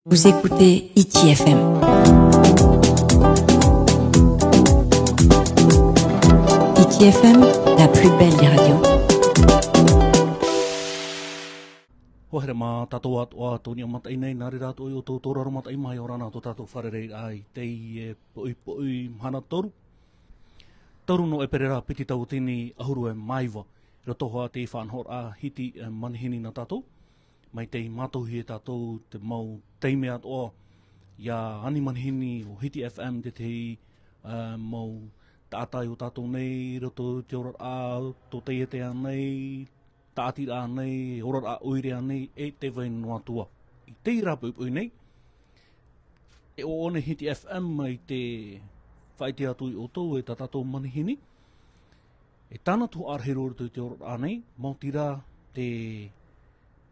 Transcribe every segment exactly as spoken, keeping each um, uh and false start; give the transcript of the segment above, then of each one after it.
Vous écoutez Hiti F M. Hiti F M, la plus belle des radios. Hoa here mā tātou atoʻa tō niʻa mataʻi nei, nā reira atoʻa i ʻoutou tō raro mataʻi mai, ʻia ora na tō tātou fārereiraʻa i teie poʻipoʻi mahana toru. Toru nō ʻēperēra piti tauatini ʻahuru e mā iva, i roto hoʻi i te faʻanahoraʻa Hiti, e, Manihini nā tātou. Mai tei mātauhia e tātou te mau taime atoʻa, ʻia ani manihini ʻo Hiti F M te tahi, e, mau taʻata i ō tātou nei, i roto i te oraraʻa, tō taiete ānei, tāʻatiraʻa ānei, oraraʻa ʻoire ānei, e te vai noa atu ā. I teie rā poʻipoʻi nei, e ʻoaʻoa nei Hiti F M i te faʻaʻite atu ia ʻoutou, e tā tātou manihini, e tāna tuhaʻa rahi roa i roto i te oraraʻa nei, maoti rā te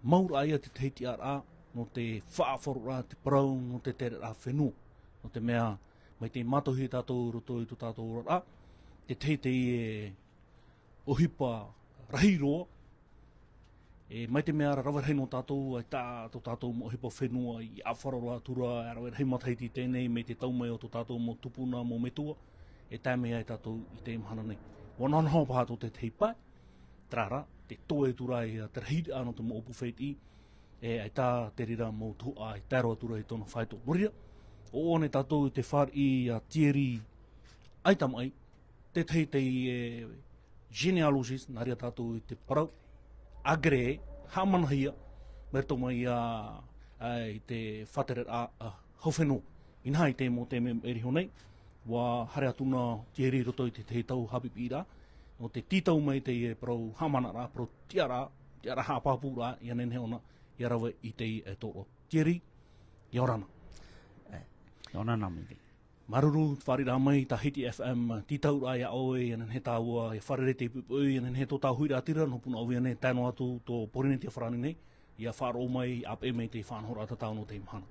mau ra ia te tahi tiʻaraʻa, nō te faʻaʻafaroraʻa te parau, nō te tereraʻa fenua. Nō te mea, mai tei mātauhia e tātou i roto i tō tātou oraraʻa, te tahi teie ʻohipa rahi roa, e, mai te mea ra rave rahi nō tātou, ʻaita tō tātou mau ʻohipa fenua i ʻaʻafaro atu ra, e rave rahi matahiti i teie nei, mai te tau mai o tō tātou mau tupuna, mau metua, e tae mai ai tātou i teie mahana nei. ʻUa nohonoho paha tō te tahi pae, terā rā, te toe atu ra ia te rahiraʻa nō te mau ʻōpū fētiʻi, e, ʻaita te reira mau tuhaʻa e tae roa atu ra i tōna faito. Nō reira, ʻoaʻoa nei tātou i te fāriʻi a Thierry Aitamaʻi, te tahi teie, e, généalogiste, nā reira tātou i te parau, agréé, haʻamanahia, mai roto mai ia, a, i te faʻatereraʻa, a, hau fenua. Inaha i te mau taime e riro nei, ʻua haere atu na Thierry i roto i te tahi tau haʻapiʻiraʻa, nō te tītau mai teie parau haʻamanaraʻa, parau tiʻaraʻa, tiʻaraʻa haʻapāpūraʻa, ʻia nehenehe ʻōna, ʻia rave i teie tōroʻa. Thierry, ʻia ora na. E, ʻia ora na, Miki. Māuruuru, fāriʻiraʻa mai tā Hiti F M, tītauraʻa ia ʻoe, ʻia nehenehe tāua, ʻia fārerei i teie poʻipoʻi, ʻia nehenehe tō tāua huiraʻatira, nō Punaʻauia nei, tae noa atu tō Pōrīnetia Farāni nei, ʻia faʻaroʻo mai, ʻāpeʻe mai te faʻanahoraʻa tātau nō teie mahana.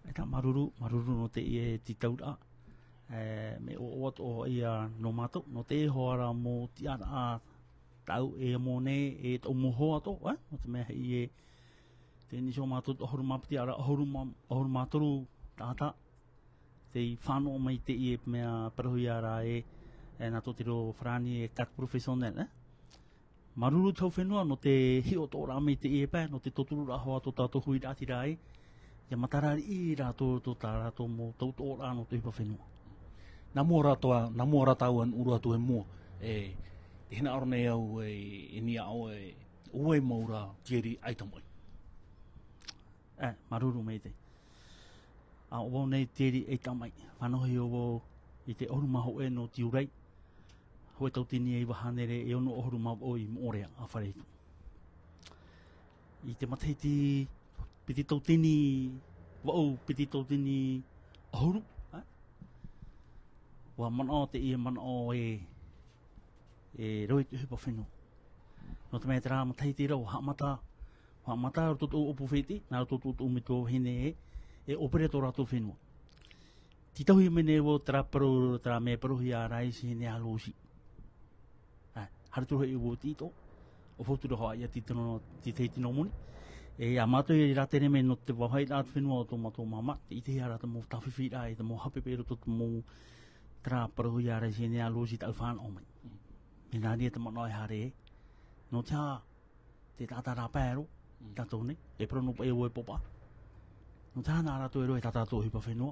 E tā, māuruuru, māuruuru nō teie tītauraʻa. E, mea ʻoaʻoa atoʻa ia nō mātou, nō te hōʻē ra mau tiʻaraʻa tāʻu e moʻe nei, e tōʻu mau hoa atoʻa, e, nō te mea hoʻi e, teie nei iho mātou tō ʻahuru mā piti, ʻaore ra ʻahuru mā, ʻahuru mā toru taʻata, tei fānaʻo mai i teie mea parauhia ra e, e nā tō te reo Farāni e carte professionnelle, e. Māuruuru te hau fenua, nō te hiʻo atoʻa ra mai i teie pae, nō te tautururaʻa hoʻi tō tātou huiraʻatira ē, ʻia matara riʻi rātou, tō tā rātou mau tautururaʻa nō te ʻohipa fenua. Nā mua rā tāua, nā mua rā tāua e nuʻu atu i mua, e, e hinaʻaro nei au e, e niʻa iho, e, ʻo vai mau ra Thierry Aitamaʻi. E, māuruuru maitaʻi. ʻA, ʻo vau nei Thierry Aitamaʻi, fānaʻohia vau i te ʻahuru mā hōʻē nō Tiurai, hōʻē tauatini e iva hānere e ono ʻahuru mā vaʻu i Moʻorea, ʻa Farehetu. I te matahiti piti tauatini vaʻu, piti tauatini ʻahuru, e? ʻUa manaʻo teie manaʻo e, e rave i te ʻohipa fenua. Nō te mea terā matahiti ra, ʻua haʻamata, ʻua haʻamata roto tōʻu ʻōpū fētiʻi, nā roto tōʻu metua vahine e, e ʻōpere tō rātou fenua. Tītauhia mai nei vau terā parau, terā mea parauhia ra e te généalogie. ʻA, haere atu ra hoʻi vau i te ʻīto, ʻua faufaʻa atu ra hoʻi ia te tino, te tahi tino moni. E, ʻia mātou e rātere mai nō te vāhi ra te fenua o tō mātou māmā, te ʻitehia ra te mau tāfifi ra, e te mau haʻapeʻapeʻa i roto te mau terā parauhia ra e te généalogie tāʻu i fānaʻo mai. Mea nā reira te manaʻo e haere, nō te aha, te taʻata rā pae roa, tātou nei, e parau nō paʻi ʻoe pāpā. Nō te aha nā rātou e rave i tā tātou ʻohipa fenua,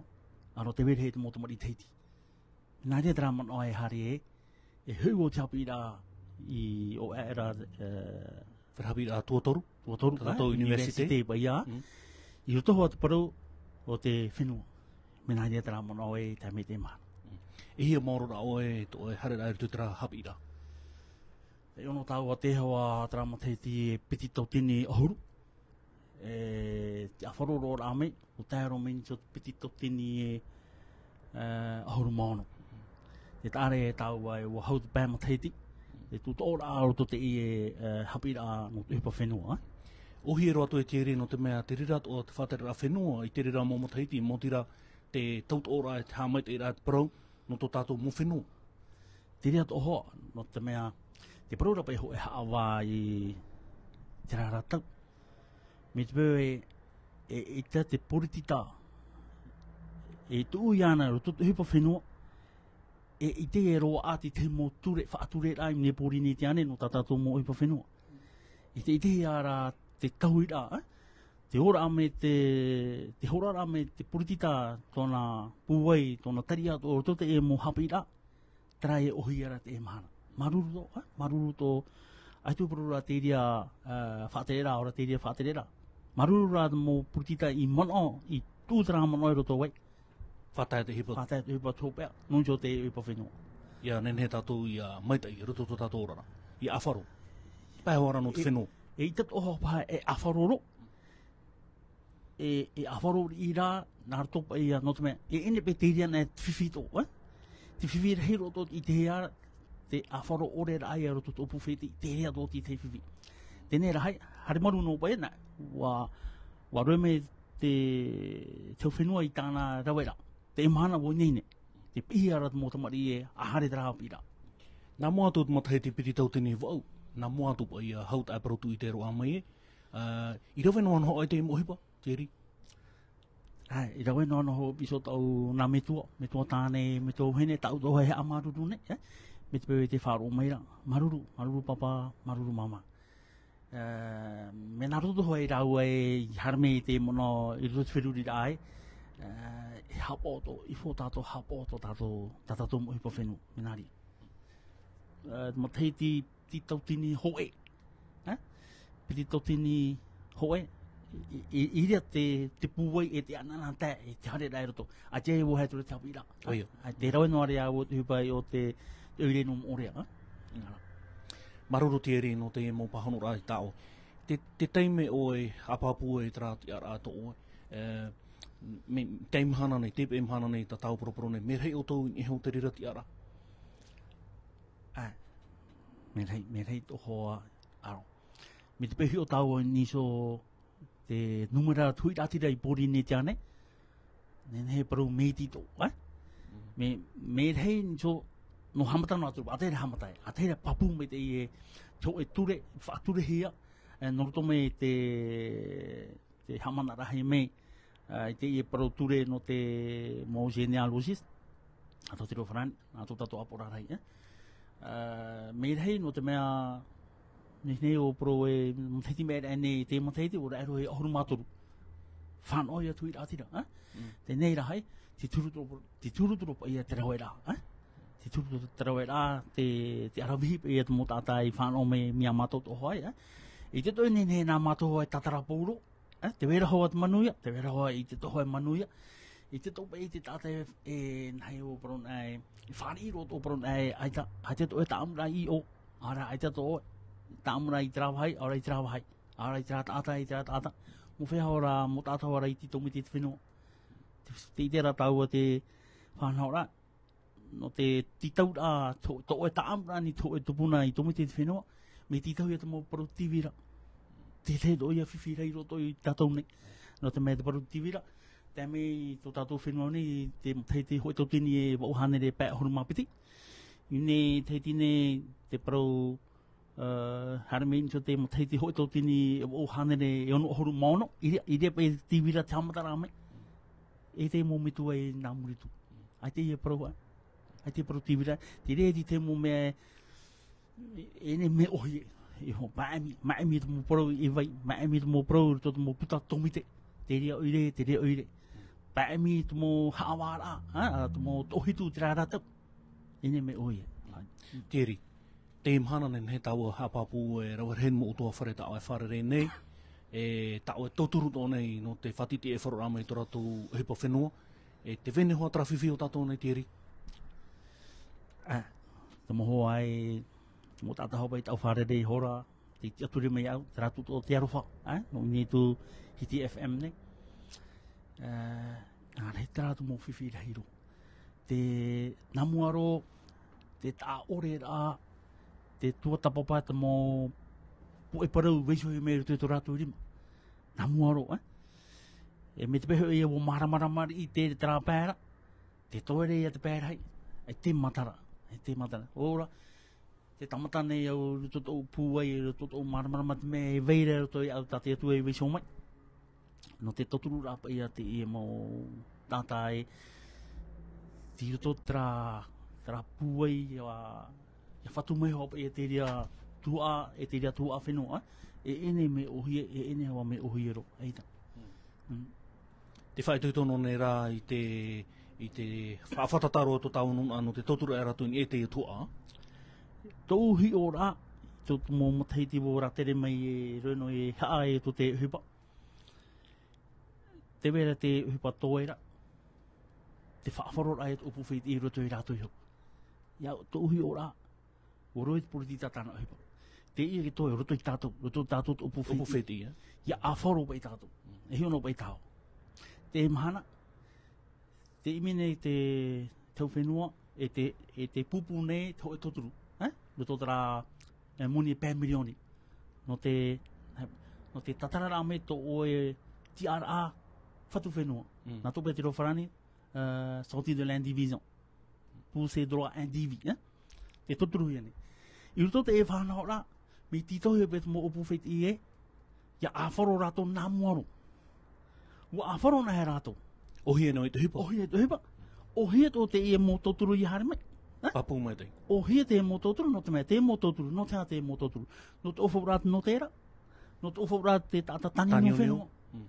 ʻa roto te vere hei te mau tamariʻi Tahiti. Nā reira terā manaʻo e haere e, e hoʻi vau i te haʻapiʻiraʻa i, ʻo ʻae ra, e, Te haʻapiʻiraʻa tuatoru. Tuatoru, tā tātou e, université. Université paʻi ā. Mm. I roto hoʻi te parau o te fenua. Mea nā reira terā manaʻo e tae mai i teie mahana. Mm. E hia mau ra ʻoe, tō ʻoe haereraʻa i roto i terā haʻapiʻiraʻa? E ono tāua te hoa terā matahiti e piti tauatini ʻahuru. E, te ʻaʻafaro roa ra mai, ʻua tae roa mai i niʻa i te piti tauatini e, e, ʻahuru mā ono. Te taʻa ra e tāua e ʻua hau te pae matahiti, te tūtoʻoraʻa o roto i teie, e, haʻapiʻiraʻa nō te ʻohipa fenua, e. ʻOhie roa atu e Thierry, nō te mea te reira atoʻa te faʻatereraʻa fenua, i te reira mau matahiti, maoti rā te tautoʻoraʻa, te haʻamaitaʻiraʻa, te parau, nō tō tātou mau fenua. Te reira atoʻa hoʻi, nō te mea, te parau ra paʻi hōʻē haʻavā i terā ra tau. Mai te peu e, e, e te, te poritita, e tuʻu iāna i roto te ʻohipa fenua, e, i te roa ʻati te mau ture, faʻatureraʻa i nei Pōrīnetia nei nō tā tātou mau ʻohipa fenua. I te, i te ia rā te tauiraʻa, eh? Te ora me te, te horaraʻa me te poritita tōna pūai, tōna tariʻa, tō roto te e mau haʻapiʻiraʻa, terā e ʻohie ra te e mahana. Māuruuru tō, eh? Māuruuru tō, ʻaita e parau ra te reira, eh, faʻatereraʻa, ora te reira faʻatereraʻa. Māuruuru rā te mau poritita i manaʻo, i tuʻu terā manaʻo i roto ai. Faʻatae te ʻohipa. Faʻatae te ʻohipa tō pea, nō te ʻohipa fenua. Ia nehenehe tātou ia maitaʻi, i roto tō tātou oraraʻa. Ia ʻāfaro. Pae hoʻi ra nō te fenua. E, e ʻaita atoʻa paha e ʻāfaro roa. E, e ʻāfaro riʻi rā, nā roto paʻi ia, nō te mea, e, e nehenehe paʻi te reira nā te fifi tō, eh? Te fifi rahi roa tō i te hea, te ʻāfaro ʻore rā ia roto tō pū fētiʻi, te reira tō i te fifi. Teie rā, haere maru noa paʻi, nā, ʻua, ʻua rohe mai te, te fenua i tāna raveraʻa. Te mahana ʻua ineine. Te piʻihia ra te mau tamariʻi e, ʻa haere terā haʻapiʻiraʻa. Nā mua atu te matahiti piti tauatini vaʻu, nā mua atu paʻi ia hau taʻa parau tūʻite roa mai e, ā, i rave noa noa ai te mau ʻohipa, Thierry? ʻAe, i rave noa noa hoʻi iho tāʻu nā metua, metua tāne, metua vahine, tāʻu atoʻa e haʻamāuruuru nei, eh? Mai te peu e tē faʻaroʻo mai ra. Māuruuru, māuruuru pāpā, māuruuru māmā. Ā, mea nā roto hoʻi rāua e haere mai i te manaʻo i roto i te feruriraʻa ē, ā, e haʻapaʻo atoʻa, i fō tātou haʻapaʻo atoʻa tātou, tā tātou mau ʻohipa fenua, mea nā reira. Ā, te matahiti piti tauatini hōʻē. Ā? Piti tauatini hōʻē. I, i, i reira te, te pūai e te anaana tae, e te haereraʻa i roto. ʻAita e ʻua haere atu ra te haʻapiʻiraʻa. ʻOia. Ā, te rave noa ra ʻo te ʻohipa o te, te ʻoire nō Moʻorea, ā? Māuruuru Thierry nō te mau pāhonoraʻa i tāʻoe. Te, te taime ʻoe haʻapāpū ai terā tiʻaraʻa tō ʻoe, e, mea, tae mahana nei, teie mahana nei, tā tāʻu poroporo nei, mea rahi ʻoutou i niʻa iho i te reira tiʻaraʻa? ʻAe. Mea rahi, mea rahi tō hoa aro. Mai te peu e hiʻo tāua i niʻa iho te nūmera huiraʻatira i Pōrīnetia nei. Nehenehe e parau mea iti atoʻa, eh? Mhm. Mea, mea rahi i niʻa iho, nō haʻamata noa atu, ʻa tahi ra haʻamata, ʻa tahi ra pāpū mai teie, te hōʻē ture, faʻaturehia, e, nō roto mai te, te haʻamanaraʻa mai, ā, i teie parau ture nō te mau généalogistes, ā, tō te reo farāni, ā, tō tātou ʻāpoʻoraʻa rahi, eh? Ā, mea rahi nō te mea, nehenehe ʻo parau e matahiti mai ra nei, te matahiti ʻua raʻe roa e ʻahuru mā toru. Fānaʻo ia te huiraʻatira, eh? Mm. Teie rā hoʻi, te turu toro, te turu toro paʻi ia te raveraʻa, eh? Te turu toro te raveraʻa, te, te ʻaravihi paʻi ia te mau taʻata i fānaʻo mai, mai iā mātou atoʻa hoʻi, eh? ʻEita atoʻa e nehenehe nā mātou hoʻi e tātarapou roa, eh, tē vai ra hoʻi te manuia, tē vai ra hoʻi, ʻeita atoʻa hoʻi manuia. ʻEita atoʻa paʻi te taʻata e, e, nāhea ʻo parau nei, e fāriʻi roa atoʻa parau nei, ʻaita, ʻaita atoʻa e tāʻamuraʻa i ʻō, ʻaore rā, ʻaita atoʻa e tāʻamuraʻa i terā vāhi, ʻaore rā i terā vāhi, ʻaore rā i terā taʻata, i terā taʻata. Mau feiā hoʻi ra, mau taʻata hoʻi ra i te tōmite i te fenua. Te, te ʻite ra tāua te faʻanahoraʻa, nō te tītauraʻa, tō, tō ʻoe tāʻamuraʻa nei, tō ʻoe tupuna i tōmite i te fenua, mea tītau ia te mau parau tīvira. Te tahi atoʻa ia fifi rahi roa atoʻa ia tātou nei. Nō te mea te parau tīvira, tae mai tō tātou fenua nei, te matahiti hōʻē tauatini e vaʻu hānere pae ʻahuru mā piti. I teie nei, te parau Ā, haere mai i niʻa iho te matahiti hōʻē tauatini e vaʻu hānere e ono ʻahuru mā ono, i reira, i reira paʻi te tīvira te haʻamataraʻa mai. E te mau metua i nā muri atu. ʻAita e parau, ʻaita e parau tīvira, te reira te mau mea, e, e nehenehe e ʻohie, e ho, māʻimi, māʻimi te mau parau i vai, māʻimi te mau parau i roto te mau puta tōmite, te reira ʻoire, te reira ʻoire. Māʻimi te mau haʻavāraʻa, ā, te mau tōhitu, terā rātou. E nehenehe e ʻohie. Thierry, teie mahana nei, nei tāua haʻapāpū e rave rahi mau ʻutuāfare tā ʻoe e fārerei nei, e tā ʻoe e tauturu atoʻa nei nō te faʻatītīʻaifaro mai tō rātou ʻohipa fenua, e tē vai nei hoʻi terā fifi o tātou nei, Thierry? Ā, te mau hoa e, te mau taʻata hoʻi paʻi tāʻu e fārerei iho ra, tē tiʻaturi mai au, terā atoʻa te aroha, ā, nō ʻō nei tō Hiti F M nei. Ā, ā, rahi terā te mau fifi rahi roa. Te, nā mua roa, te taʻa ʻore ra, te tuatāpapa, te mau puʻe parau e vaiiho mai i roto i tō rātou rima. Nā mua roa, ē? E mai te peu hoʻi ʻua māramarama riʻi te, terā pae ra, tē toe ra ia te pae rahi, ʻaita e matara, ʻaita e matara. ʻOia, tē tāmata nei au i roto tōʻu pūai, i roto tōʻu māramarama te mea e vai ra i roto iāʻu tā te Atua e vaiiho mai. Nō te tauturu rā paʻi ia te ia mau tātā e, tei roto terā, terā pūai, ia, ia fatu mai hoʻi paʻi ia te reira tuhaʻa, e te reira tuhaʻa fenua, e ʻene mea ʻōhie, e ʻene hoʻi mea ʻōhie roa, ʻaita. Mm. Te faʻaitoito nō nei rā i te, i te faʻafatataro tō tāua nūnaʻa nō te tauturu aʻe rātou i niʻa i te tuhaʻa. Tōʻu hiʻoraʻa, tō te mau matahiti vau ra tere mai e rave noa e haʻa e tō te ʻohipa. Te vai ra te ʻohipa toe ra, te faʻaroʻo ra e te ʻōpū fētiʻi i roto ia rātou iho. Ia tōʻu hiʻoraʻa, ʻua roa i te poritita tāna ʻohipa. Teie e toe, roto ia tātou, roto ia tātou te ʻōpū fētiʻi. ʻŌpū fētiʻi, e? Ia ʻāfaro paʻi tātou. Mm. E hiʻo noa paʻi tāua. Te mahana, tē ʻimi nei te, te hau fenua, e te, e te pūpū nei, te hōʻē tauturu, e? Roto terā, e, moni e pae mirioni. Nō te, nō te tātararaʻa mai tō ʻoe tiʻaraʻa fatu fenua. Mm. Nā tō paʻi te reo farāni, e, sortie de l'indivision. Pour ses droits indivis, e? Te tauturu ia nei. I roto te e faʻanahoraʻa, mea tītauhia paʻi te mau ʻōpū fētiʻi e, ia ʻāfaro rātou nā mua roa. ʻUa ʻāfaro na e rātou. ʻŌhie noa i te ʻohipa. ʻŌhie i te ʻohipa. ʻŌhie tō teie mau tauturu ia haere mai. E? Pāpū maitaʻi. ʻŌhie te mau tauturu, nō te mea te mau tauturu, nō te aha te mau tauturu. Nō te ʻōfaʻuraʻa nō terā. Nō te ʻōfaʻuraʻa te taʻata tāniuniu. Tāniuniu. Fenua. Mm.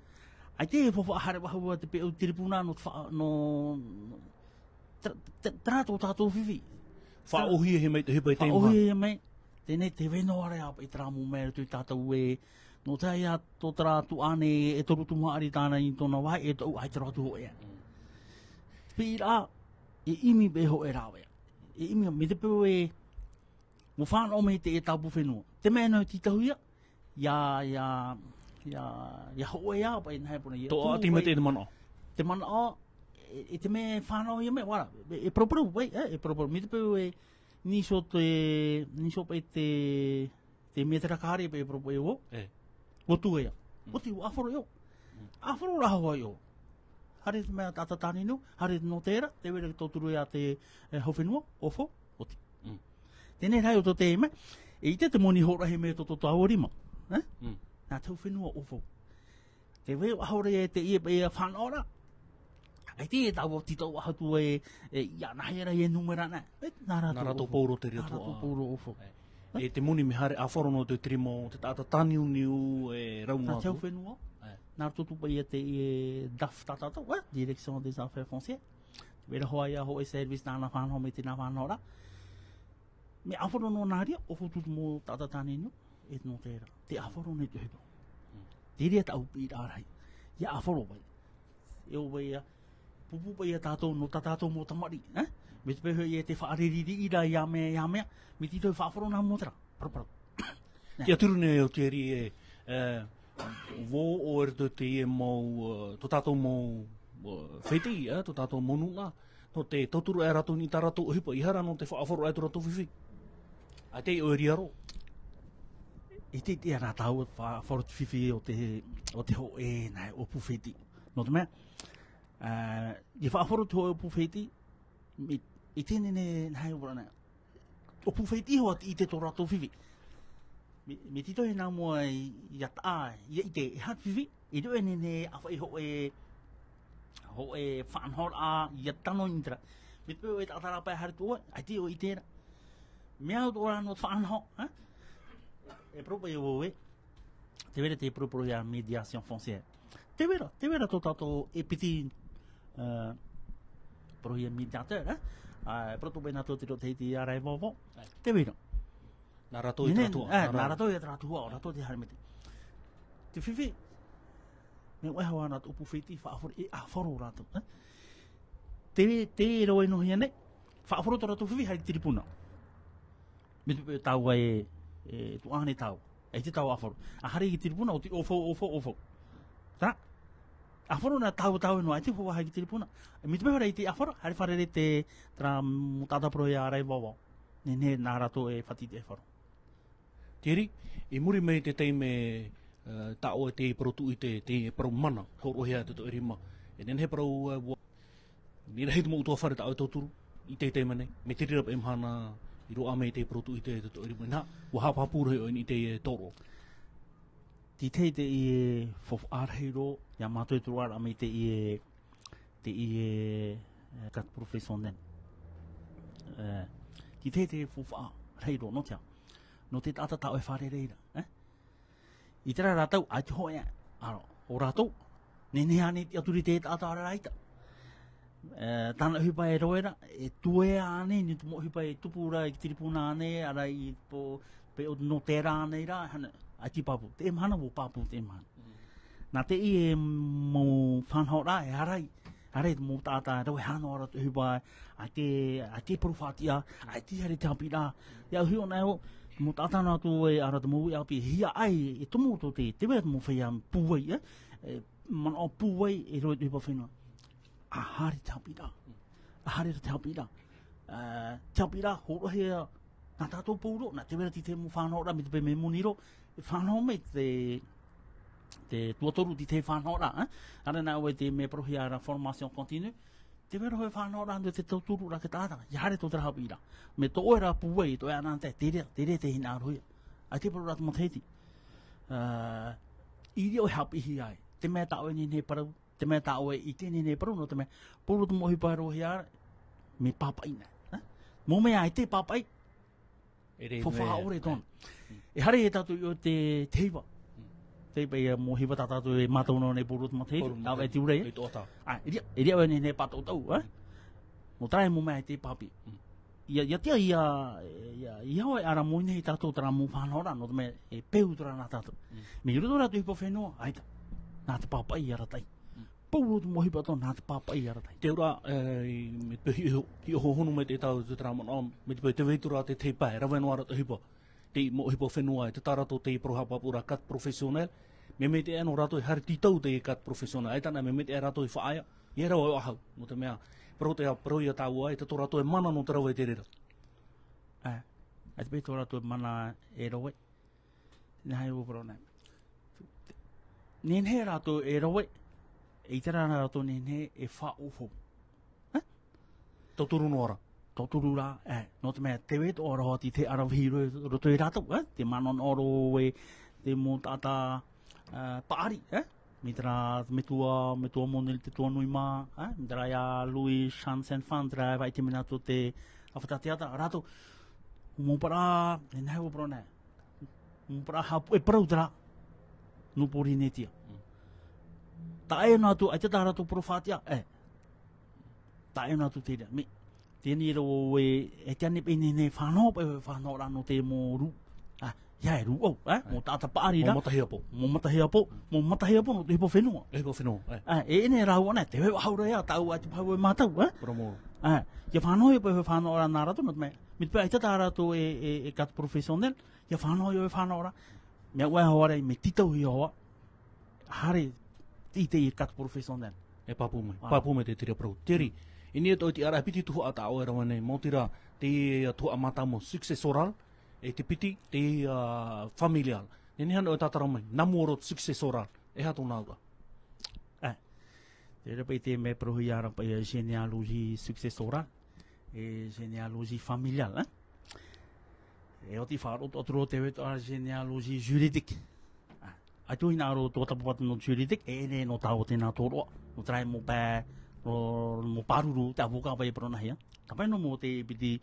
ʻAita e faufaʻa haere vau i te peu tiripuna nō te fa-, nō, nō, Terā, terā, terā tō tātou fifi. Faʻaʻōhiehia mai te ʻohipa i teie mahana. Faʻaʻōhiehia mai. Teie nei te vai noa ra paʻi terā mau mea i roto ia tātou e, nō te aha ia tō terā tuhaʻa e toru tumu haʻari tāna i tōna vāhi, e toʻu, ʻaita roa atu hōʻē. Mm. Piʻiraʻa, e ʻimi paʻi hōʻē rāveʻa. E ʻimi, mai te peu e, ʻua fānaʻo mai te, e tāpū fenua. Te mea nō te tītauhia, ia, ia, ia, ia hōʻē ā paʻi, nā hea paʻi, ia tō tū ʻati mai paʻi te manaʻo. Te manaʻo, e, e te mea e fānaʻo ia mai, voilà, e, e paraparau paʻi, e, e paraparau. Mai te peu e, nīsō te, nīsō paʻi te, te mētera kāre paʻi, e paraparau e ʻō. E. ʻUa tū ia. Mm. ʻUa tū, ʻua ʻāfaro ʻō. Mm. ʻĀfaro rā hoʻi ʻō. Haere te mea taʻata tāniuniu, haere nō terā, te vai ra te tauturu ia te, e, hau fenua, ʻōfau, ʻoti. Mm. Teie nei rā ʻo tō te mea, e ʻite te moni hoʻoraʻa mai tō, tō tāua rima, e? Mm. Nā te hau fenua ʻōfau. Te vai ʻaore e te ia, ia fānaʻo ra. ʻAita e tāua tītau atu e, e, ia nā hea rā e numera nā. E, nā rātou ʻōfau. Nā rātou pauroa te reira tuhaʻa. Nā rātou pauroa ʻōfau. E. E te moni mea haere ʻāfaro noa te tiripuna, te taʻata tāniuniu, e rau noa atu. Nā te hau fenua. E. Nā rātou tū paʻi ia te, e, DAF tā tātou, e, Direction des Affaires Foncières. Te vai ra hoʻi ia hōʻē service nāna fānaʻo mai te nā fānaʻo ra. Mea ʻāfaro noa nā reira, ʻōfau atu te mau taʻata tāniuniu, e nō terā. Te ʻāfaro nei te ʻohipa. Mm. Te reira tāʻu piʻiraʻa rahi. Ia ʻāfaro paʻi. E ʻo vai ia, pūpū paʻi ia tātou, nō tā tātou mau tamariʻi, e? Mai te peu hoʻi e te faʻariri-, riri ra ia mea, ia mea, mea tītau e faʻaʻāfaro nā mua terā. Paraparau. Nē. Te ʻaturu nei ʻo Thierry e, e, vau ʻoe i roto i teie mau, e, tō tātou mau, e, fētiʻi, e, tō tātou mau nūnaʻa, nō te tauturu aʻe rātou i tā rātou ʻohipa, ʻaita rā nō te faʻaʻāfaro aʻe tō rātou fifi. ʻAita e ʻoe e riario. ʻIte, ʻite ana tāua faʻaʻāfaro te fifi o te, o te hōʻē nā ʻōpū fētiʻi. Nō te mea, e, e faʻaʻāfaro te hōʻē ʻōpū fētiʻi, i, i teie nei, nā hea ʻō ra nā. ʻŌpū fētiʻi hoʻi ʻaita i ʻite tō rātou fifi. Mea, mea tītau e nā mua i, ia taʻa, ia ʻite, e aha te fifi, e rave nei, nei, ʻāfaʻi hōʻē, hōʻē faʻanahoraʻa, ia tano i terā. Mai te peu e taʻata rā paʻi haere atu ʻoe, ʻaita e ʻite ra. Mea au tō rātou faʻanaho, e? E paraparau paʻi vau e. Te vai ra te paraparau ia médiation foncière. Te vai ra, te vai ra tō tātou e piti, e, paraparau ia médiateur, e? A, paraparau paʻi nā tō te reo Tahiti ia Rai Vaovao. Āe. Te vai ra. Nā rātou e te rātou, e, nā rātou e te rātou, ʻo rātou te haere mai te. Te fifi, mea ʻoe hoʻi ana te ʻōpū fētiʻi faʻaʻāfaro, e ʻāfaro rātou, e? Te, te reo e nohia nei, faʻaʻāfaro tō rātou fifi, haere i te tiripuna. Mai te peu tāua e, e tuʻa ānei tāua. ʻAita tāua ʻāfaro. A haere i te tiripuna, ʻoti ʻōfau, ʻōfau, ʻōfau. Terā. ʻĀfaro na tāua, tāua noa, ʻaita e faufaʻa haere i te tiripuna. Mai te peu ra ʻaita e ʻāfaro, haere fārerei te, terā mau taʻata parau ia Rai Vaovao. Nehenehe nā rātou e fātiti e faro. Thierry, i muri mai i te taime, e, tā ʻoe te parau tuʻu i te, te parau mana, hōroʻahia te toʻe rima. E nehenehe parau, e, ʻua Nei rahi te mau ʻutuāfare tā ʻoe e tauturu, i teie mahana nei, mai te reira paʻi mahana i roaʻa mai te parau tuʻu i te, te toʻe rima, inaha, ʻua haʻapāpū roa ʻoe i teie tōroʻa. Titei te ie faufaʻa rahi roa, ia mātou e turu ara mai te ie, te ie, eh, carte professionnelle. Eh, titei te faufaʻa rahi roa, nō te aha? Nō te taʻata tā ʻoe e fārerei ra, eh? I terā ra tau, ʻaita hoʻi, ā, ʻo rātou, nehenehe ānei te ʻaturi te taʻata ara ʻaita. E, tāna ʻohipa e rave ra, e tuea ānei, nō te mau ʻohipa e tupu ra i te tiripuna ānei, ara i pō, pe o nō terā ānei rā, hana, ʻaita e pāpū. Teie mahana, ʻua pāpū teie mahana. Mm. Nā te ie mau fānaʻoraʻa, e ārai, ārai te mau taʻata, rave hānere atu ʻohipa, ʻaita, ʻaita e parau faʻatiʻa, ʻaita e haere te haʻapiʻiraʻa. ʻIa hiʻo nei au, mau taʻata noa atu e, ara te mau uʻi ʻāpī, hia ʻai, e tomo tō te, te mea te mau feiā pūai, e, e, manaʻo pūai, e rave te ʻohipa fenua. ʻA haere te haʻapiʻiraʻa. ʻA haere te haʻapiʻiraʻa. Ā, te haʻapiʻiraʻa, hōroʻahia nā tātou pauroa, nā te mea titei mau fānaʻoraʻa, mai te peu mea moni roa, e fānaʻo mai te, te tuatoru titei fānaʻoraʻa, ā. Ānei nā ʻoe te mea parauhia ra formation continue, te mea roa e fānaʻoraʻa nō te tauturu ra te taʻata, ʻia haere tō terā haʻapiʻiraʻa. Mai tō ʻoe ra pūai, tō ʻoe anaanatae, terā, terā te hinaʻarohia. ʻAita e parau ra te matahiti. Ā, i reira ʻoe e haʻapiʻihia ai. Te mea tā ʻoe e nehenehe e parau, te mea tā ʻoe e ʻite e nehenehe e parau, nō te mea, pauroa te mau ʻohipa e rave ra, mea pāpaʻi nei, ā? Mau mea ʻaita e pāpaʻi, e rave faufaʻa ʻore tōna. E haere ia tātou i ʻō te, te heiva. Te heiva ia mau heiva tā tātou e mātau noa nei pauroa te matahiti, pauroa te matahiti, tā ʻoe e tīaʻi ra. ʻAita ʻoe. Ā, i reira, i reira ʻoe e nehenehe e pātautau, ā? Nō terā mau mea ʻaita e pāpaʻi. ʻIa, ʻia tiʻa, ʻia, ʻia, ʻia hoʻi ara moni nei tātou terā mau fānaʻoraʻa, nō te mea e peu terā nā tātou. Mm. Mai roto rā te ʻohipa fenua, ʻaita. Nā te pāpaʻi arataʻi. Mm. Pauroa te mau ʻohipa atoʻa, nā te pāpaʻi arataʻi. Te auraʻa, e, i, mai te peu hiʻo, hiʻo hōhonu mai te tātou te terā manaʻo, mai te peu tē vai atu ra te, te pae, rave noa ra te ʻohipa. Te mau ʻohipa fenua, e te tā rātou te parau haʻapāpū ra carte professionnelle, mea maitaʻi nō rātou e haere tītau te carte professionnelle, ʻaita na mea maitaʻi rātou e faʻaea, ʻia rave ʻo ahau, nō te mea, parau te, parau ia tāua, e te tō rātou e mana nō te rave i te reira. Ā, ʻaita paʻi tō rātou e mana e rave, nā hea ʻua parau nei. Nehenehe rātou e rave, e ʻite ra rātou nehenehe e faʻaʻohou. Ā? Tauturu noa ra. Tauturu ra, ē, nō te mea, tē vai atoʻa ra hoʻi te aravihi i roto ia rātou, ē, te manaʻo roa e te mau taʻata, ā, paʻari, ē, mai terā metua, metua moni, te tuanui mā, ē, mai terā ia Louis Janssen Fan, terā e faʻaʻite mai nei atu te ʻāfata teata, rātou, mau parau, e nehenehe ʻua parau nei. Mau parau haʻapuʻe parau terā, nō Pōrīnetia. Mm. Taʻa ʻē noa atu, ʻaita tā rātou parau faʻatiʻa, ē. Taʻa ʻē noa atu te reira. Mai, teie nei rā ʻoe, e te ani paʻi nei, nei fānaʻo, paʻi fānaʻo ra nō te mau rū. Ā, ʻia e rūʻau, ē? Mau taʻata paʻari ra. Mau matahiapo. Mau matahiapo, mau matahiapo nō te ʻohipa fenua. ʻOhipa fenua, ē. Ā, e, e nei rāua nei, tē vai ʻo ahau ra ia, tāʻu ʻaita paʻi ʻoe mātau, ē? Parau mau. Ā, ʻia fānaʻo ia paʻi fānaʻo ra nā rātou, nō te mea, mai te peu ʻaita tā rātou e, e, e carte professionnelle, ʻia fānaʻo ia ʻoe fānaʻo ra. Mea ʻoe hoʻi ra, mea tītauhia hoʻi. Haere i te, i te carte professionnelle. E pāpū mai. Voilà. Pāpū mai te, te reira parau. Thierry, i niʻa i tō ʻoe tiʻaraʻa, e piti tuhaʻa tā ʻoe e rave nei, maoti rā, te, ā, tuhaʻa mātāmua, successoral, e te piti, te, ā, familial. Nehenehe ānei ʻoe e tātara mai, namu ʻoro successoral. E aha tōna auraʻa? Ā. Terā paʻi te mea parauhia ra paʻi, ā, généalogie successorale, e généalogie familiale, ā. E oti faʻaroʻo atu ra tē vai atoʻa ra généalogie juridique. Ā, ʻaita hinaʻaro tō tāpapatu nō juridique, e, e nei nō tāua tēnā tōroʻa, nō terā mau pae, nō, mau pāruru, te avocat paʻi e parau nā hea. Tāpaʻo nō mau te piti,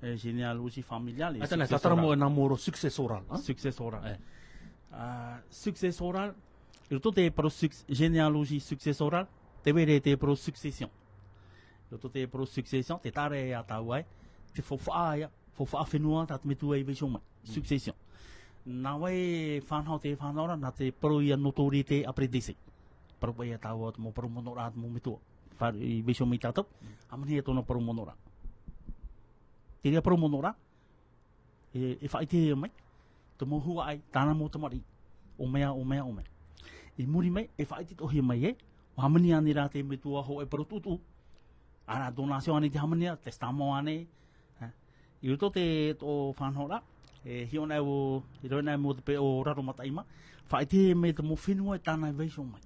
e, généalogie familiale, e successorale. Ā, tātara mau e namu ʻoro successoral, ā? Successoral. Ē. Ā, successoral, i roto te parau suc-, généalogie successorale, tē vai ra te parau succession. I roto te parau succession, tē taʻa ra ia tāua ē, te faufaʻa ia, faufaʻa fenua, tā te metua i vaiiho mai. Mm. Succession. Nā vai fānaʻo te fānaʻo ra, nā te parau ia notoriété après décès. Parau paʻi ia tāua, te mau parau manaʻo ra, te mau metua. Fā-, i vaiiho mai tātou, mm, hāmani ia tōna parau manaʻo ra. Te reira parau manaʻo ra, e, e faʻaʻitehia mai, te mau huaʻai, tāna mau tamariʻi, ʻo mea, ʻo mea, ʻo mea. I muri mai, e faʻaʻite atoʻahia mai ē, ʻua hāmani ānei rā te metua hōʻē parau tuʻutuʻu. Ānei donation ānei te hāmani, testament ānei, ē. I roto te, tō fānaʻo ra, e hiʻo nei au, i rave nei mau te peu ʻo Raro Mataʻi mā, faʻaʻitehia mai te mau fenua e tāna i vaiiho mai.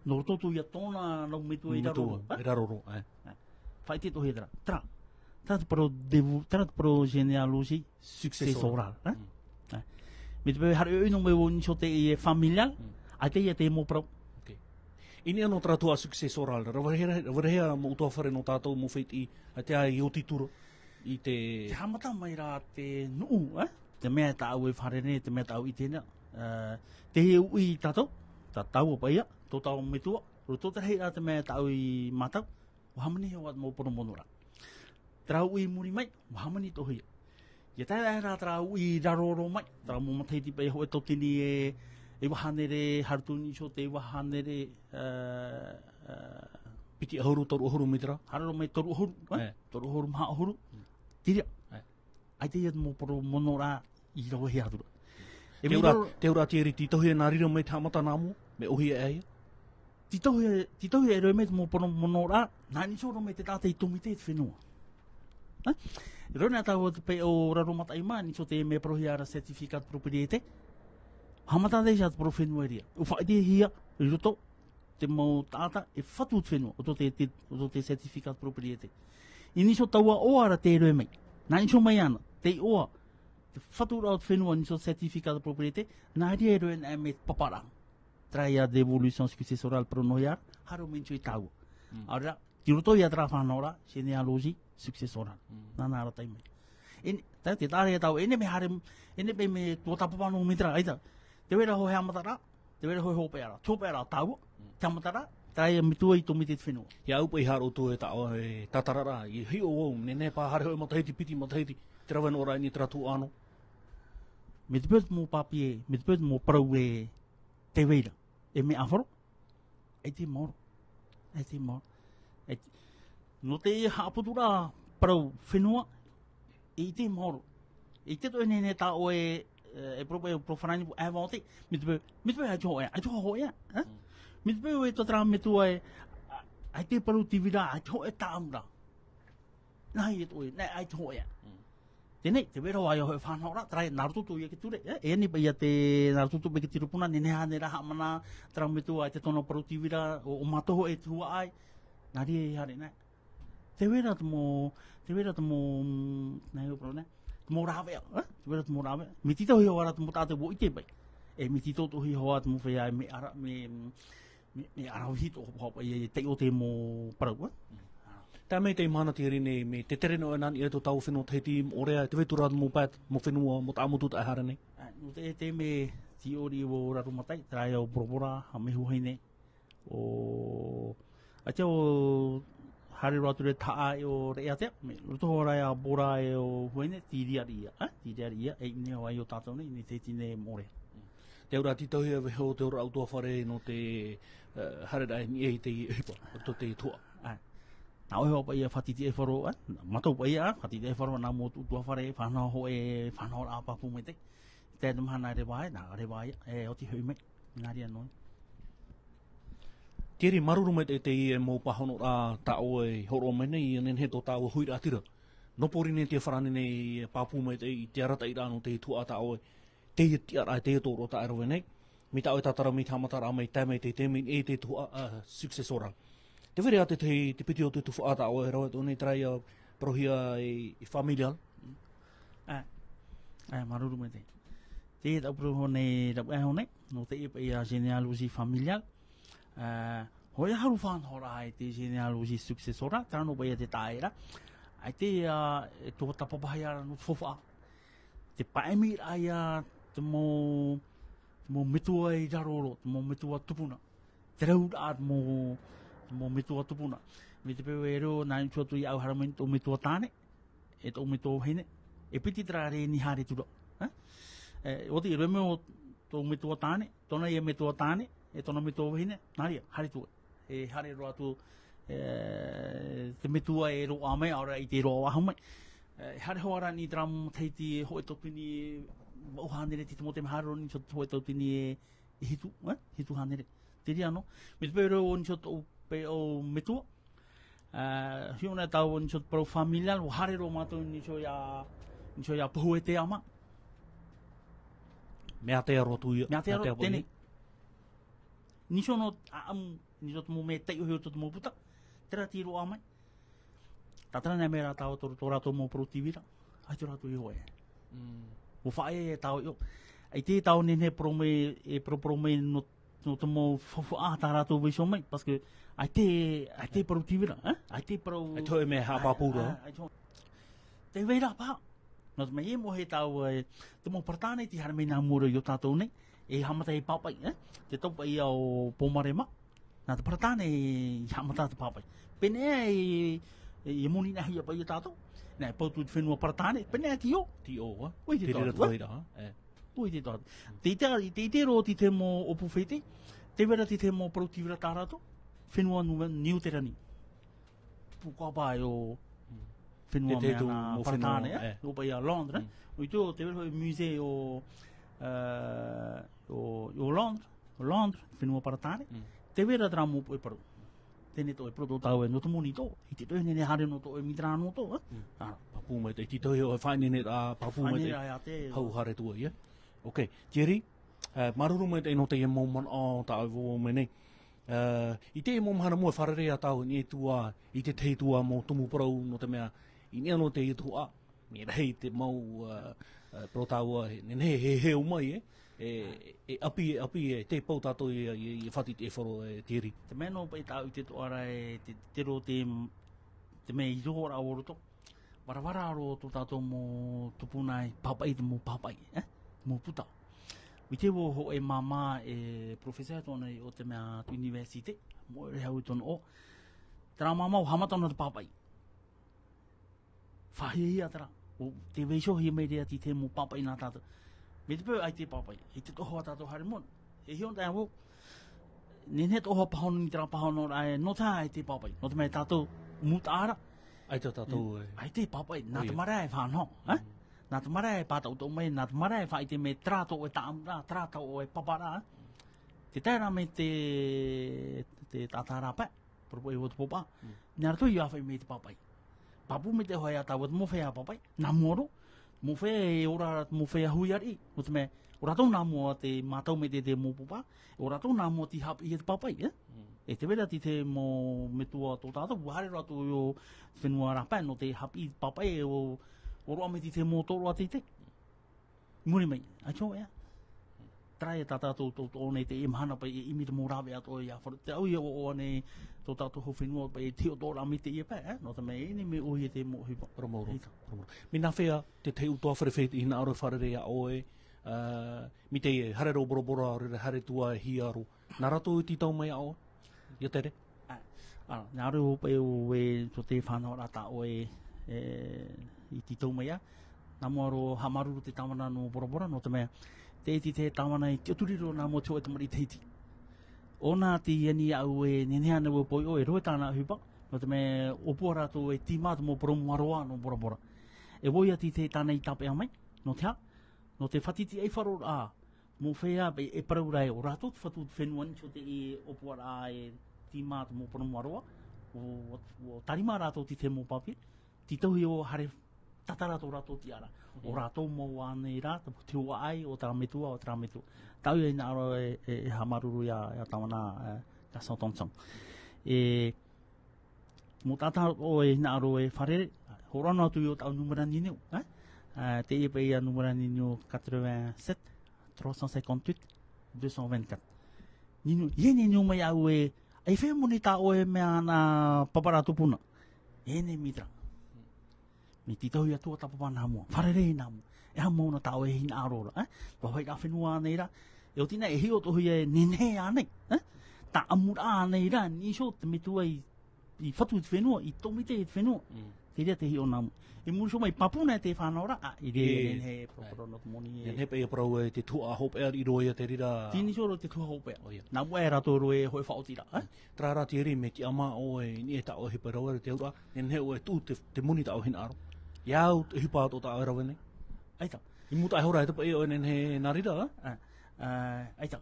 Nō roto atu ia tōna rau metua i raro roa. Metua, ē? I raro roa, ē. Ē. Faʻaʻite atoʻahia terā. Terā. Terā te parau dévo-, terā te parau généalogie successorale, ē? Mm. Ē. Mai te peu e haere ʻoe nō mai ʻō nīsio teie familial, Mm. ʻaita ia te mau parau. Ok. I niʻa nō terā tuhaʻa successoral, rave rahi, rave rahi ā mau ʻutuāfare nō tātou mau fētiʻi, ʻaita i oti atu ra i te Te haʻamata mai rā te nuʻu, eh? Te mea tāʻu e fārerei, te mea tāʻu i ʻite na. Eh, te uʻi i tātou, tā tāua paʻi ā, tō tāua metua, roto te rahi rā te mea tāʻu i mātau, ʻua hāmani hoʻi ā te mau poromono ra. Terā uʻi i muri mai, ʻua hāmani atoʻa hoʻi. ʻIa tae aʻe rā terā uʻi i raro roa mai, terā mau matahiti paʻi hōʻē tauatini e, e iva hānere, haere atu nīsio te iva hānere, eh, eh, Piti ʻahuru, toru ʻahuru mai terā? Haere roa mai toru ʻahuru, eh? Eh. Toru ʻahuru, maha ʻahuru. Mm. Terā. Eh. ʻAita ia te mau poromono ra i ravehia atu ra. E Te mea aura, raro te aura Thierry, tītauhia nā reira mai te haʻamata nā mua, mea ʻōhie aʻe ia? Tītauhia, tītauhia e rave mai te mau poromono ra, nā nīsio roa mai te taʻata i tōmite te fenua. Eh? Roa na tāua te pae o Raromataʻi mā, nīsio te mea parauhia ra certificat de propriété. Haʻamata atoʻa te parau fenua i reira. ʻUa faʻaʻitehia, i roto, te mau taʻata e fatu te fenua, ʻo tō te, te, ʻo tō te certificat de propriété. I nīsio taua ʻoaʻoa ra tē rave mai. Nā nīsio mai ana, te ʻoaʻoa, te fatu ra o te fenua nīsio certificat de propriété, nā reira e rave na mai te papa ra. Terā ia dévolution successorale parau noa ra, haere mai nīsio i tāua. Mm. ʻAore ra, i roto ia terā fānaʻo ra, généalogie successorale. Mm. Nāna ra tae mai. E, tā, te taʻa ra ia tāua, e nehenehe mea haere, e nehenehe mea tuatāpapa noa mai terā, ʻaita. Te vai ra hoʻi haʻamata ra, te vai ra hoʻi hopeʻa ra, te hopeʻa ra tāua, Mm. te haʻamata ra, terā ia metua i tōmite te fenua. ʻIa au paʻi haere atu e tāʻoe tātararaʻa, i hiʻo vau, nehenehe paʻi haere hoʻi matahiti, piti matahiti, te rave noa ra i niʻa i terā tuhaʻa nō. Mai te peu te mau papier, mai te peu te mau parau e tē vai ra, e mea ʻāfaro, ʻaita e maoro. ʻAita e maoro. ʻAita. Nō te haʻaputuraʻa parau fenua, ʻaita e maoro. ʻAita atoʻa e nehenehe tāʻoe, eh, e parau paʻi, e parau farāni, inventé, mai te peu, mai te peu ʻaita hoʻi, ʻaita hoʻi, eh? Mm. Mai te peu e tō terā metua e, ʻa-, ʻaita e parau tīvira, ʻaita hoʻi tāʻamura. Nā hea atoʻa, nā, ʻaita hoʻi. Mm. Teie nei, te vai ra hoʻi ā hoʻi fānaʻo ra, terā, nā roto atoʻa ia i te ture, eh? E ani paʻi ia te, nā roto atoʻa paʻi i te tiripuna, nehenehe ānei rā haʻamana, terā metua, ʻaita tōna parau tīvira, ʻo, ʻo mātou hoʻi te huaʻai, nā reira e haere, nā. Te vai ra te mau, te vai ra te mau, mm, nā hea parau, nā. Te mau rāveʻa, eh? Te vai ra te mau rāveʻa. Mea tītauhia hoʻi ra te mau taʻata ʻua ʻite paʻi. E mea tītauhia hoʻi ra te mau feiā, mea ara, mea, mm, mea, mea aravihi atoʻa hoʻi paʻi, e taiʻo te mau parau, eh? Mm. Tae mai teie mahana Thierry nei, mai te tere noa ʻē nā niʻa i tō tāua fenua Tahiti, Moʻorea, tē vai atu ra te mau pae, mau fenua, mau taʻamotu taʻa haere nei? Ah, nō te, te mea tīʻori ʻo Raromataʻi, terā ia ʻo Bora Bora, Haʻamehu Vahine, ʻo, ʻaita ʻo haere roa atu ra te haʻa ʻe ʻo Raʻiātea, mai roto hoʻi ra ia Bora ʻe ʻo Vahine, Tīriariʻia, eh? Tīriariʻia, e ʻino hoʻi ʻo tātou nei, i niʻa i Tahiti nei Moʻorea. Te auraʻa tītauhia e vaiiho te auraʻa ʻutuāfare nō te, eh, haereraʻa i niʻa i te ʻohipa, roto i te tuhaʻa. Ā. Nā ʻoe hoʻi paʻi ʻia faʻatītīʻaifaro, ā, mātou paʻi ā, faʻatītīʻaifaro nā mau ʻutuāfare, fānaʻo hōʻē, fānaʻoraʻa pāpū maitaʻi. Te mahana reva ē, nā, reva ïa, e oti hoʻi mai, nā reira noa. Thierry, māuruuru maitaʻi i teie mau pāhonoraʻa tā ʻoe i hōroʻa mai nei, ʻia nehenehe tō tāua huiraʻatira. Nō Pōrīnetia farāni nei e pāpū maitaʻi i te arataʻiraʻa nō te tuhaʻa tā ʻoe. Teie tiʻaraʻa, teie tōroʻa tā ʻoe e rave nei, mai tā ʻoe tātara, mai te haʻamataraʻa mai, tae mai te taime i niʻa i te tuhaʻa, ā, successoral. Tē vai ra te, te, te piti o te tuhaʻa tā ʻoe e rave atu nei, terā ïa parauhia e, e familial. Ā, ā, māuruuru maitaʻi. Teie tāʻu parau hoʻi nei, rave hoʻi nei, nō teie paʻi ā généalogie familiale. Ā, hōʻē ʻahuru fānaʻoraʻa i te généalogie successorale, terā noa paʻi ïa te taʻa ra. ʻAita ā, e tuatāpapahia ra nō te faufaʻa. Te paʻemiraʻa ïa te mau, te mau metua i raro roa, te mau metua tupuna. Te reiraʻa te mau, te mau metua tupuna. Mai te peu e riro, nā, i ʻō atu iāʻu haere mai tōʻu metua tāne, e tōʻu metua vahine. E piti terā rēni haere atu ra. Ā? E, ʻoti, e rave mai ʻo tōʻu metua tāne, tōna ïa metua tāne, e tōna metua vahine, nā reira, haere atu. E haere roa atu, e, te metua e roaʻa mai, ʻaore rā i te roaʻa faʻahou mai. E, haere hoʻi ra i terā matahiti hōʻē tauatini vaʻu hānere tei te mau taime, haere roa i te hōʻē tauatini e, e hitu, e, hitu hānere. Te reira noa. Mai te peu e riro ʻo nīsio tōʻu pae ʻo metua. Ā, hiʻo na tāua i nīsio te parau familial, ʻua haere roa mātou i nīsio iā, nīsio iā Pahu e te ama. Mea Aotearoa atu ïa. Mea Aotearoa, Aotearoa teie nei. Nīsio nō, ā, ʻamu, nīsio te mau mea taiʻo i roto i te mau puta. Terā tei roaʻa mai. Tātara na mea rā tāua tō, tō rātou mau parau tīvira. ʻAita rātou i hōʻē. Mm. ʻUa faʻaea e tāua i ʻō. ʻAita tātou e nehenehe e parau mai, e parau, parau mai nō, nō te mau faufaʻa tā rātou vaiiho mai, parce que ʻaita, ʻaita e parau tīvira, hein? ʻAita e parau. ʻAita e mea haʻapāpū ra. Ā, ʻaita. Tē vai ra paha. Nō te mea e moʻe tāua e, te mau Paratāne tei haere mai nā mua roa iō tātou nei, e haʻamata e pāpaʻi, hein? Te tau paʻi ia ʻo Pōmare mā. Nā te Paratāne i haʻamata te pāpaʻi. Pēnei e, e, e moni nā hia paʻi iō tātou. Nā, e pau atu te fenua Paratāne, pēnei e tīʻō. Tīʻō, ā? ʻUa ʻite. Te reira tātou, ā? Te vai ra, ā? E. ʻUa ʻite tātou. Tē ʻite, tē ʻite roa te mau ʻōpū fētiʻi, tē vai ra te mau parau tīvira tā rātou, fenua Nuva-, Niu Terani. Pūkoʻa paʻi ʻo fenua Te, te mea tu nā mo Paratāne, fenua, ā? E. ʻO paʻi ia Londres, ā? Mm. ʻUa ʻite ʻo tē vai ra hōʻē musée ʻo, ā, ʻo, ʻo Londres, ʻo Londres, fenua Paratāne. Mm. Tē vai ra terā mau poʻe parau. Teie nei tō ʻoe parau tō tāua e, nō te moni tō, ʻaita tō ʻoe e nehenehe e haere nō tō ʻoe mītera nō tō, ā? Mm. Ā. Pāpū mai te, ʻaita tō ʻoe e faʻaineine ra, pāpū mai te Faʻaineine ra te ia te hau haere atu ai, ā? Ok, Thierry, ā, māuruuru maitaʻi nō teie mau manaʻo tā ʻoe e vau mai nei. Ā, i teie mau mahana mua e fārerei ā tātou i niʻa i te tuʻa, i te tahi tuʻa mau tumu parau, nō te mea, i niʻa nō teie tuhaʻa, mea rahi te mau, ā, ā, parau tāua, e nehenehe e heheu mai, e, e, e ʻapi, e ʻapi, e tē pau tātou ia, ia, ia fātitiʻaifaro, e Thierry. Te mea nō paʻi tāʻu i te toʻa ra e te, te ro te, te mea i roto ra ʻo roto. Varavara roa tō tātou mau tupuna i pāpaʻi, te mau pāpaʻi, e? Mau puta. ʻUa ʻite vau hōʻē māmā e professeur tōna i ʻō te mea te université, moʻe roa au i tōna ʻoʻoʻa. Terā māmā ʻua haʻamata ʻōna te pāpaʻi. Faʻahiahia terā. ʻO tē vaiihohia mai ra te, te mau pāpaʻi nā tātou. Mai te peu ʻaita e pāpaʻi, ʻaita e toʻohia tātou haere moana. E hiʻo ana vau, nehenehe e toʻohia paha ʻōna i terā paha ʻōna ra, e, nō te aha ʻaita e pāpaʻi. Nō te mea tātou mūtaʻa ra. ʻAita tātou, e, e. ʻAita e pāpaʻi, nā te marae e faʻanaho, e? Mm. Nā te marae e pātaʻutaʻu mai, nā te marae e faʻaʻite mai terā tō ʻoe tāʻamuraʻa, terā tō ʻoe paparaʻa, e? Te tae ra mai te, te taʻata rāpae, parau paʻi ʻo te pōpā. Mm. Nā roto ia ʻāfaʻi mai te pāpaʻi. Pāpū maitaʻi hoʻi ia tāua te mau feiā pāpaʻi, nā mua roa, mau feiā e ora, mau feiā hui ariʻi, nō te mea, ʻo rātou nā mua tē mātau mai te, te mau pōpā, ʻo rātou nā mua tei haʻapiʻi i te pāpaʻi, e? Mm. E tē vai ra te, te mau metua tō tātou, ʻua haere roa atu i te fenua rāpae, nō te haʻapiʻi i te pāpaʻi, e ʻo, ʻo roaʻa mai te, te mau tōroʻa teitei. Muri mai, ʻaita ʻoe, ā. Terā ia tā tātou, tō, tō ʻō nei teie mahana paʻi e ʻimi te mau rāveʻa atoʻa ia faro. Te au ia ʻoaʻoa nei tō tātou hau fenua paʻi e te hiʻo atoʻa ra mai teie pae, ā. Nō te mea e ʻere mai ʻoia te mau ʻohipa. Parau mau roa, parau mau roa. Mea nā hea te tahi ʻutuāfare fētiʻi hinaʻaro e fārerei ia ʻoe, ā, mai teie haere roa Bora Bora, ʻaore rā haere atu ā e Hiaro. Nā rātou e tītau mai ia ʻoe, ia Tere? Ā, ā, nā reira paʻi ʻoe, tō te faʻanahoraʻa tā ʻoe, e, i tītau mai ā. Nā mua roa haʻamāuruuru te tāvana nō Bora Bora, nō te mea, te iti te tāvana i tiʻaturi roa nā mua te hōʻē tamariʻi Tahiti. ʻŌna tei ani iāʻu e nehenehe ānei vau e poʻiʻo, e rohe tāna ʻohipa, nō te mea, ʻōpua rātou e tīmā te mau parau-mā-roa nō Bora Bora. E vau ia te, te tāna i tāpeʻa mai, nō te aha? Nō te fātitiʻaifaroraʻa, mau feiā e, e parau ra ē, ʻo rātou te fatu o te fenua, nīsio teie ʻōpuaraʻa e tīmā te mau parau-mā-roa, ʻo, ʻo, ʻo tārimā rātou te, te mau pāpī, tītauhia ʻo haere tātara tō rātou tiʻaraʻa. ʻO rātou mau ānei rā, te, te huaʻai o terā metua, o terā metua. Tāʻu ia hinaʻaro e, e, e haʻamāuruuru ia, ia tāvana, e, ia Santonson. E, Mau taʻata atoʻa e hinaʻaro e fārerei, hōroʻa noa atu i ʻō tāʻu nūmera niuniu, ā? Ā, teie paʻi ia nūmera niuniu quatre-vingt-sept, trois cent cinquante-huit, deux cent vingt-quatre. Niuniu, ʻia niuniu mai iāʻu e, ʻaita e moni tā ʻoe mea nā paparaʻa tupuna. E nehenehe e mītera. Mea tītauhia atu ā tā pāpā nā mua. Fārerei nā mua. E aha mau na tā ʻoe e hinaʻaro ra, ā? Paʻi i te fenua ānei rā. E oti na e hiʻo atoʻahia e nehenehe ānei, ā? Tāʻamuraʻa ānei rā, nīsio te metua i i fatu i te fenua, i tōmite i te fenua. Mm. Te reira te hiʻo nā mua. I muri iho mai, pāpū na te fānau ra, ā, i reira e nehenehe e parau nō te moni e. Nehenehe paʻi e parau e te tuhaʻa hopeʻa i roto ia te reira. Tei nīsio roa te tuhaʻa hopeʻa. ʻO ia. Nā mua e rātou roa e hōʻē faʻaotiraʻa, ā? Mm. Terā rā te reira, mea tiʻamā ʻoe, i niʻa i tā ʻoe ʻohipa e rave ra i te auraʻa, nehenehe ʻoe e tuʻu te, te moni tā ʻoe e hinaʻaro. ʻIa au te ʻohipa atoʻa tā ʻoe e rave nei. ʻAita. I mūtaʻa iho ra, ʻaita paʻi ʻoe e nehenehe e nā reira, ā? Ā, ā, ʻaita.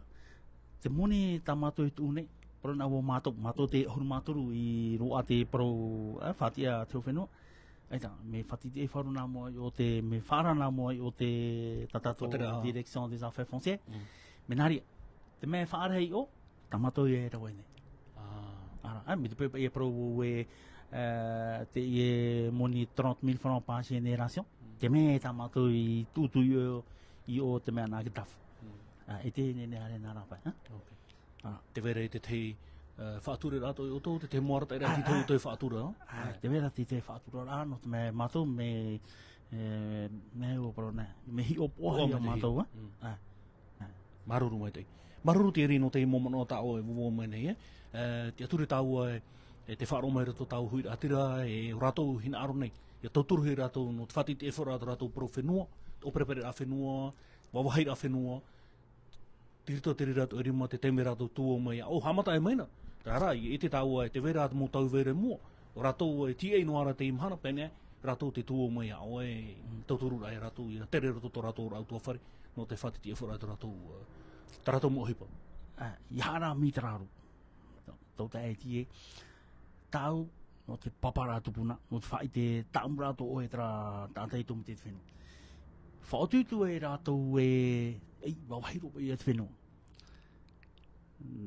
Te moni tā mātou e tuʻu nei, parau na vau mātou, mātou te ʻahuru mā toru i roaʻa te parau, ā, Fātiʻa a te Hau Fenua. ʻAita, mea fātitiʻaifaro nā mua i ʻō te, mea faʻaara nā mua i ʻō te, tā tātou Direction des Affaires Foncières. Mm. Mea nā reira, te mea e faʻaara ai i ʻō, tā mātou ia e rave nei. Ā. Ā, ā, mai te peu paʻi e parau vau e, ā, teie moni trente mille francs par génération. Mm. Te mea tā mātou i tuʻu atu i ʻō, i ʻō te mea nā Getafe. Mm. Ā, e te nei, nei haere nā rāpae, ā? Ok. Ā. Tē vai ra i te tahi, ā, faʻatura rātou i ʻoutou, te tahi mau arataʻiraʻa i te tahi ʻoutou e faʻatura, ā? Ā, tē vai ra te tahi faʻatura rā, nō te mea mātou mea, e, mea ʻua parau nei, mea hiʻopoʻa ia mātou, ā? Mm. Ā. Māuruuru maitaʻi. Māuruuru Thierry nō te mau manaʻo tā ʻoe e vovō mai nei, e? E, tiʻaturi tāua e, e te faʻaroʻo mai i roto tāua huiraʻatira, e ʻo rātou hinaʻaro nei. ʻIa tauturu hia rātou nō te faʻatītīʻaifaraʻa o tō rātou parau fenua, te ʻōperepereraʻa fenua, vāvāhiraʻa fenua, te rito te reira atoʻa e rima te taime rātou tū ʻō mai, ʻo haʻamata e mai na. Terā rā, ʻia ʻite tāua e tē vai ra te mau tau i vai ra i mua, ʻo rātou e tīaʻi noa ra teie mahana, pēnei, rātou te tū ʻō mai, ʻo e, mm, tauturu rā e rātou, ʻia tere roto tō rātou ra ʻutuāfare, nō te faʻatītīʻaifaraʻa tō rātou, ā, tā rātou mau ʻohipa. Ā, ʻia haere mai te raro. Tau, tau tae e tīaʻi. Tāʻu, nō te paparaʻa tupuna, nō te faʻaʻite tāʻamuraʻa atoʻa ʻoe terā taʻata i tō mai te fenua. Faʻautuutu ai rātou e, ei, vāvāhi roa ia te fenua.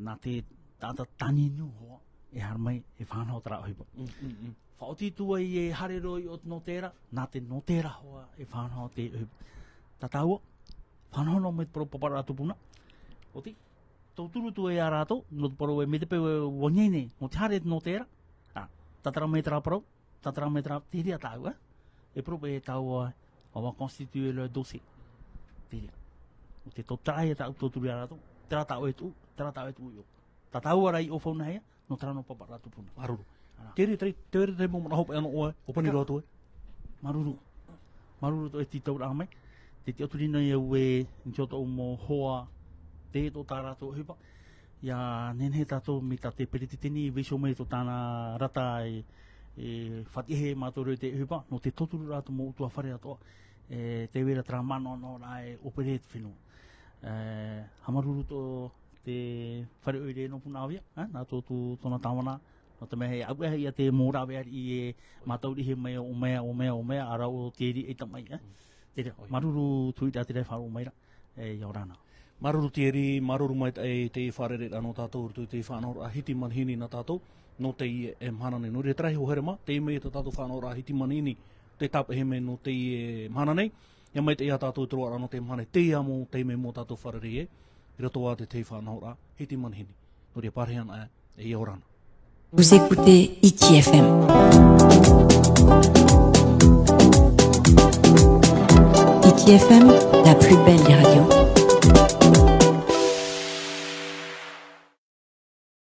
Nā te taʻata tāniuniu hoʻi, e haere mai, e faʻanaho terā ʻohipa. Mm, mm, mm. Faʻautuutu ai e haere roa i ʻō nō terā, nā te nō terā hoʻi, e faʻanaho te ʻohipa. Tā tāua, faʻanaho noa mai te parau paparaʻa tupuna. ʻOti, tauturu atu ai ia rātou, nō te parau e mai te peu ʻua ʻineine, nō te haere nō terā. Ā, tātara mai terā parau, tātara mai terā, te reira tāʻu, ā? E parau paʻi tāua, on va constituer le dossier. Te reira. ʻO te tau terā ia tāʻu tauturu ia rātou, terā tāʻu e tuʻu, terā tāʻu e tuʻu i ʻō. Tā tāua rā i ʻō faunahia, nō terā nō paparaʻa tupuna. Māuruuru. Ā. Thierry, te, te, te mau manaʻo hopeʻa nō ʻoe, ʻōpani roa atu ē. Māuruuru. Māuruuru tō ʻoe tītauraʻa mai. Tē tiʻaturi nei au ē, i tō tāʻu mau hoa, te, tō tā rātou ʻohipa. ʻIa nehenehe tātou mai tā te peretiteni, vaiiho mai tō tāna rata e, e faʻatiʻahia e mātou ra i te ʻohipa, nō te tautururaʻa tō mau ʻutuāfare atoʻa, e, tē vai ra terā manaʻonaʻoraʻa e ʻōpere te fenua. E, haʻamāuruuru tō te fare ʻoire nō Punaʻauia, ā, nā tō, tō, tōna tāvana, nō te mea e aʻuaʻe ia te mau rave ariʻi e mātaurihia mai ʻo mea, ʻo mea, ʻo mea, ʻa rāua ʻo Thierry e tamaʻi, ā. Mm. Te reira, ʻoia. Māuruuru Tuira, te reira e faʻaroʻo mai ra, e, ʻia ora na. Māuruuru Thierry, māuruuru maitaʻi i te fārereiraʻa nō tātou i roto i te faʻanahoraʻa Hiti Manihini nā tātou, nō teie mahana nei. Nō reira, terā iho here mā, teie mai tā tātou faʻanahoraʻa Hiti Manihini, tē tāpeʻahia mai nō teie mahana nei. ʻIa maitaʻi ia tātou i te roaraʻa nō teie mahana nei, teie mau taime mau tātou fārerei ē, i roto ā i te tahi faʻanahoraʻa Hiti Manihini. Nō reira, pārahi ana ē, e ʻia ora na. Vous écoutez Hiti F M. Hiti F M, la plus belle des radios.